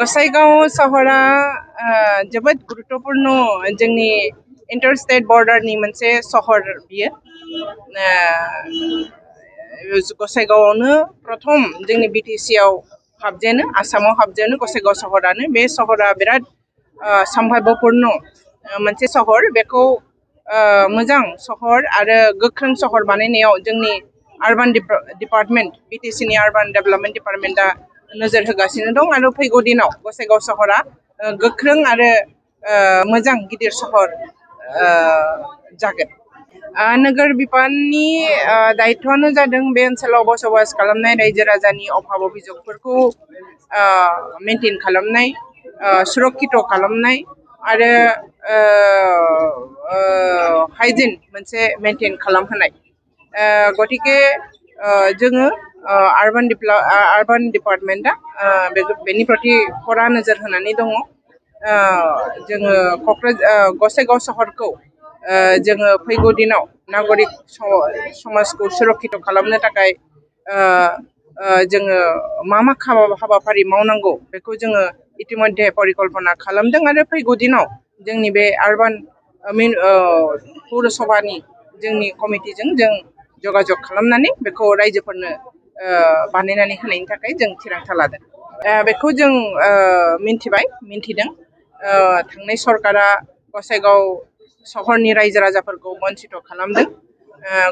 गसाइगाव सहरा जोबोद गुरुत्वपूर्ण जोंनि इंटरस्टेट बॉर्डरनि मोनसे सहर बियो गसाइगावआवनो प्रथम जोंनि बिटिसि आव हाबजेनो आसामाव हाबजेनो गसाइगाव सहरानो बे सहरा बिराद सम्भाव्यपूर्ण मोनसे सहर बेखौ मोजां सहर आरो गोख्रों सहर बानायनायाव जोंनि आर्बान डिपार्टमेंट बिटिसिनि आर्बान डेभेलपमेंट डिपार्टमेंटआ नोजोर होगासिनो दं आरो फैगौ दिनाव गसाइगाव सहरा गोख्रों आरो मोजां गिदिर सहर जागोन। नोगोर बिफाननि दायित्वआनो जादों बे ओनसोलाव बसबास खालामनाय रायजो राजानि अभाब अभियोगफोरखौ मेनटेन खालामनाय सुरक्षित खालामनाय आरो हाइजिन मोनसे मेनटेन खालामहोनाय गतिके जोङो आर्बान डिपार्टमेंटआ बेनि प्रति खरा नोजोर होनानै दङ। जोङो गसाइगाव सहरखौ जोङो फैगौ दिनाव नागरिक समाजखौ सुरक्षित खालामनो थाखाय जोङो मा हाबाफारि मावनांगौ बेखौ जोङो इतिमध्ये परिकल्पना खालामदों आरो फैगौ दिनाव जोंनि बे आर्बान पौरसभानि जोंनि कमिटिजों जों जगाजग खालामनानै बेखौ रायजोफोरनो बानायनानै होनायनि थाखाय जों थिरांथा लादों। बेखौ जों मिन्थिदों थांनाय सरकारा गसाइगाव सहरनि रायजो राजाफोरखौ वन्चित खालामदों।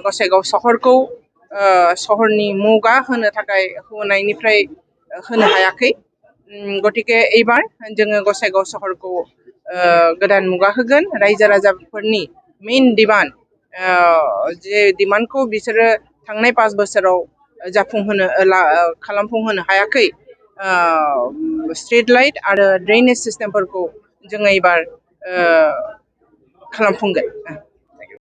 गसाइगाव सहरखौ सहरनि मुगा होनो थाखाय होनायनिफ्राय होनो हायाखै। गतिके एबार जोङो गसाइगाव सहरखौ गोदान मुगा होगोन। रायजो राजाफोरनि मेइन डिमान्ड जे डिमान्डखौ बिसोरो थांनाय 5 बोसोराव खालामफुंहोनो हायाखै स्ट्रीट लाइट आरो ड्रेनेज सिस्टेमफोरखौ जोङो एबार खालामफुंगोन।